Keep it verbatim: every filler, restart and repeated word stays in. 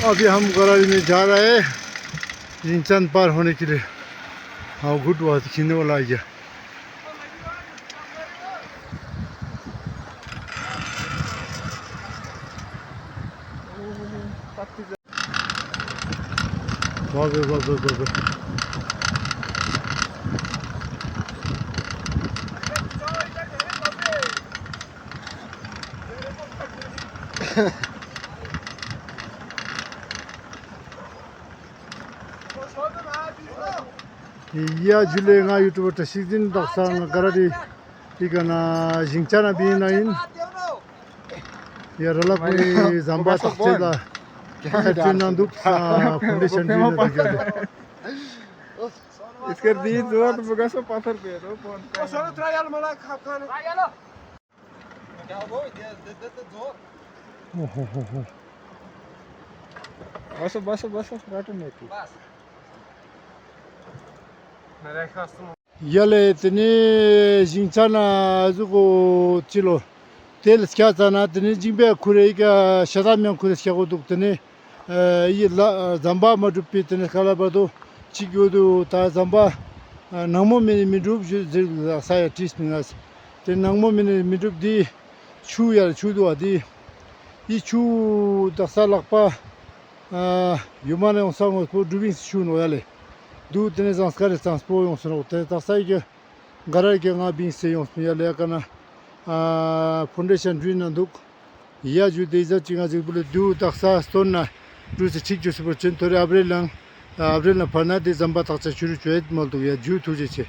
अभी हम गरारी में जा रहा है, जिंगचान पार होने के लिए। हाँ, गुड बात, खिंदे वाला आ गया। बाप रे, बाप रे, बाप रे। Ia, jule nga YouTuber ta sikdin daksa nga garaadi. Ikana jingchan a bina in. Ia rala kui zamba takche da. Kachin nang dup sa foundation bina da gade. इसके दीद जोर तो बगा सो पाथर पे तो कौन? ओ, सर, ट्रायल मला खाप खाने। Oho, oho. बस, बस, बस, राटो नहीं थी। Yale, tini jingchan a zuko chilo. Tel skia chana, tini jingbe kure ika shada miang kure skia ko duk tini. Eh, i la, eh, zamba ma dupi tene kala ba do, chigi udu ta zamba, eh, nangmo mini mi dup ju, ju, ju, saya tis mingas. Te nangmo mini mi dup di, chu ya chu du a di. I chu daksa lakpa, eh, yumane ong sang po dubing chu no yale. Du tene zangskare sang po ong sang te daksa ike. Garai ke nga bing se yong smi yale akana, ah, foundation duin nang duk. Ya ju de za chinga zik bulu du daksa stone na. Du se chik ju se bo chen tori April lang, ah, April na pharna de zamba takcha churu chuet mal duk ya ju tu je che.